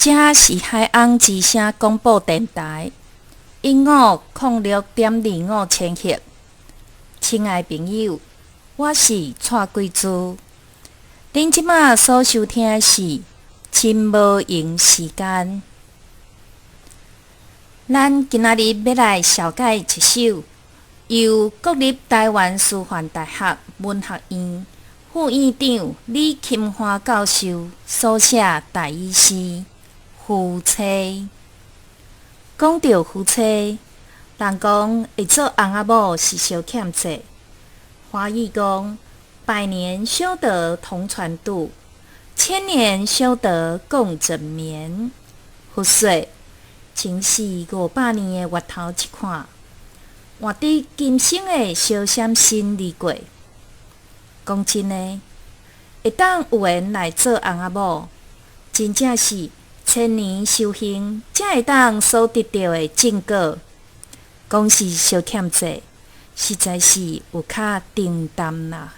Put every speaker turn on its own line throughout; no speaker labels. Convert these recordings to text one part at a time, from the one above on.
這是海岸之聲廣播電臺，1506.25千赫。親愛朋友，我是蔡桂珠。恁這馬所收聽的是真無閒時間。咱今仔日欲來紹介一首由國立臺灣師範大學文學院副院長李琴華教授所寫台語詩《夫妻》。講著夫妻，人講會做翁仔某是相欠債。華語講百年修得同船渡，千年修得共枕眠。佛說，情是500年的月頭一看，換得今生的相閃身而過。講真的，會當有緣來做翁仔某，真正是千年修行才會當所得著的正果。講是相欠債，實在是有較沉重啦。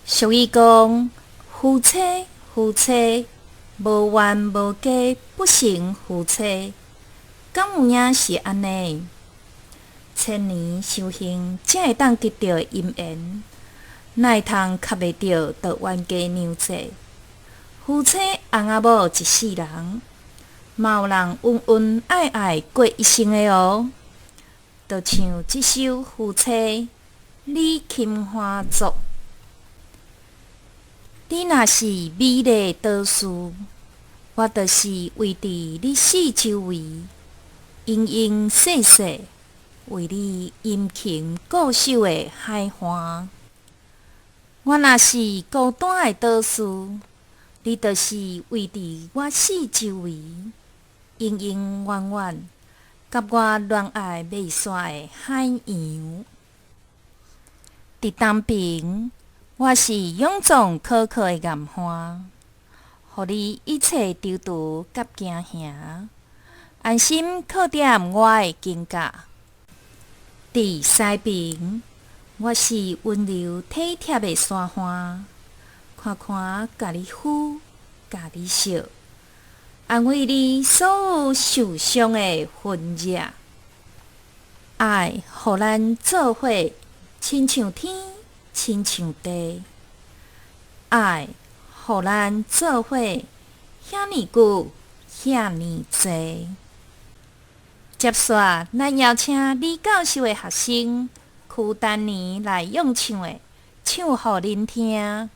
俗語講，夫妻夫妻，無冤無家不成夫妻，敢有影是按呢？千年修行才會當得著的姻緣，哪會通合袂著就冤家娘債？夫妻翁仔某一世人，嘛有人恩恩愛愛過一生的哦。就像這首《夫妻》，李琴華作。你若是美麗都市，我就是圍佇你四周圍，閒閒細細為你殷勤固守的海岸。我若是孤單的島嶼，你就是圍佇我四周圍，永永遠遠，佮我戀愛袂散的海洋。佇東爿，我是勇壯可靠的岩岸，予你一切躊躇佮驚嚇，安心靠踮我的肩胛。佇西爿，我是溫柔體貼的山岸，寬寬共你撫，共你惜，安慰你所有受傷的痕跡。愛予咱做伙，親像天，親像地。愛予咱做伙，遐爾久，遐爾濟。接續，咱邀請李教授的學生柯丹妮來用唱的，唱予恁聽。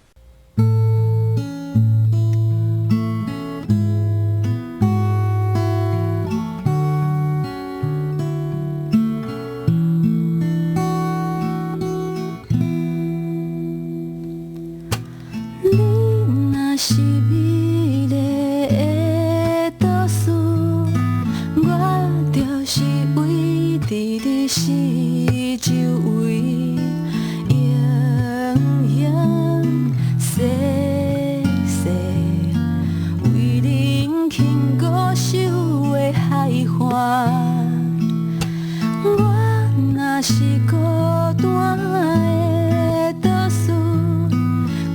你若是美麗的都市，我就是圍佇你四周圍，閒閒細細，為你殷勤固守的海岸。我若是孤單的都市，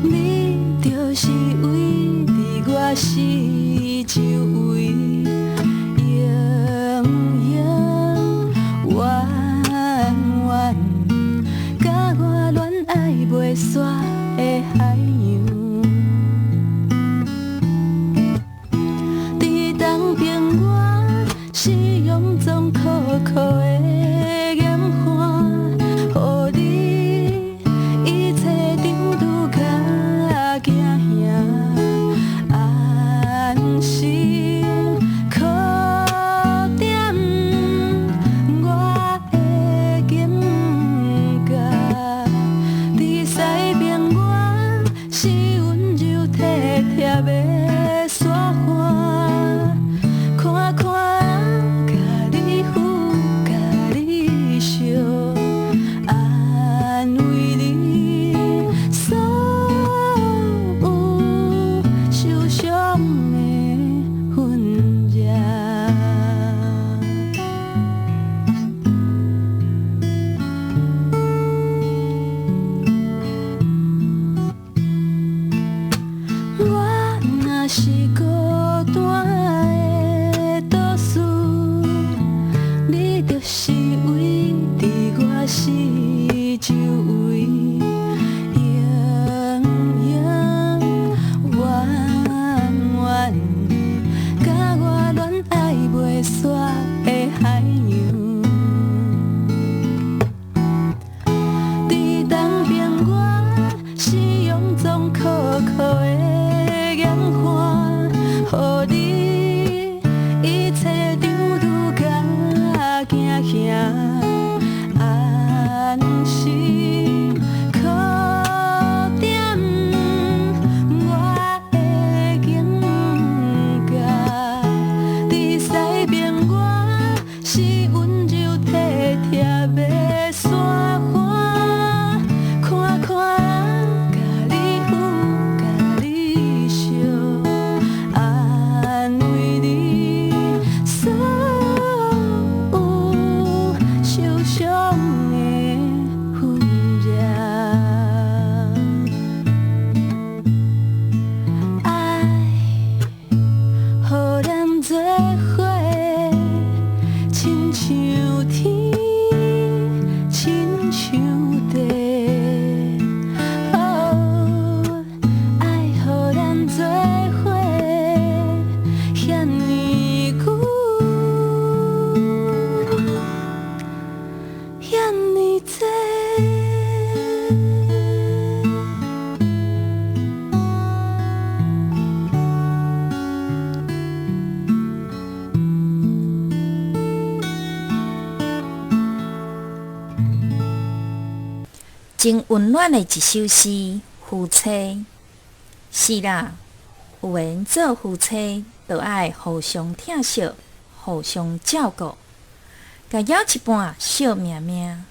你就是圍佇我四周圍，永永遠遠，佮我戀愛袂散的海洋。佇東爿，我是勇壯可靠的岩岸，予你一切躊躇佮驚嚇，安心靠踮我的肩胛。佇西爿，我是溫柔體貼的山岸，寬寬共你撫，共你惜，安慰你所有受傷的痕跡。我若是孤單
真溫暖的一首詩《夫妻》。是啦，有緣做夫妻，就愛互相疼惜，互相照顧，共枵一半惜命命，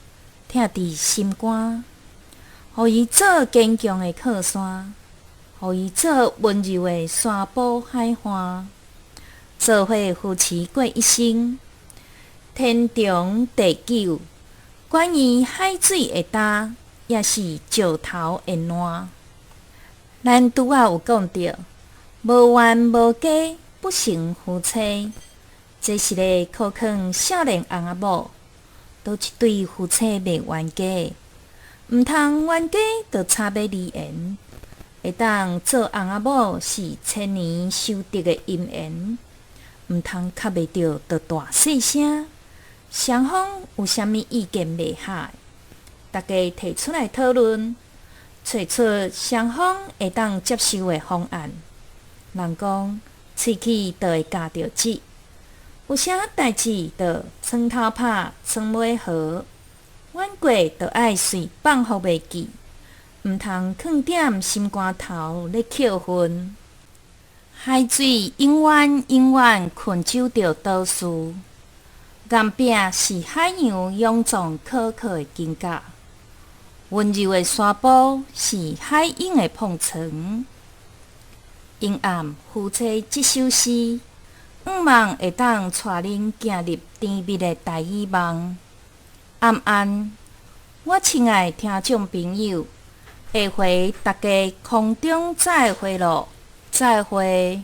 疼佇心肝，予伊做堅強的靠山，予伊做溫柔的山波海岸，做伙扶持過一生，天長地久。管伊海水會焦，抑是石頭會爛。咱拄仔有講著，無冤無家，不成夫妻。這是咧考勸少年翁仔某，佗一對夫妻袂冤家，毋通冤家就差欲離緣。會當做翁仔某是千年修得的姻緣，毋通磕袂著就大細聲。雙方有啥物意見袂合，大家提出來討論，揣出雙方會當接受的方案。人講，喙齒就會咬著舌，有啥代誌就床頭拍，床尾和，冤過就愛隨放予袂記，毋通囥踮心肝頭咧扣恨。海水永遠永遠困守著島嶼。岩壁是海洋勇壯可靠的筋甲，溫柔的沙波是海湧的碰床。陰暗夫妻這首詩，向望會當帶恁行入甜蜜的台語夢。晚安，我親愛的聽眾朋友，下回大家空中再會囉，再會。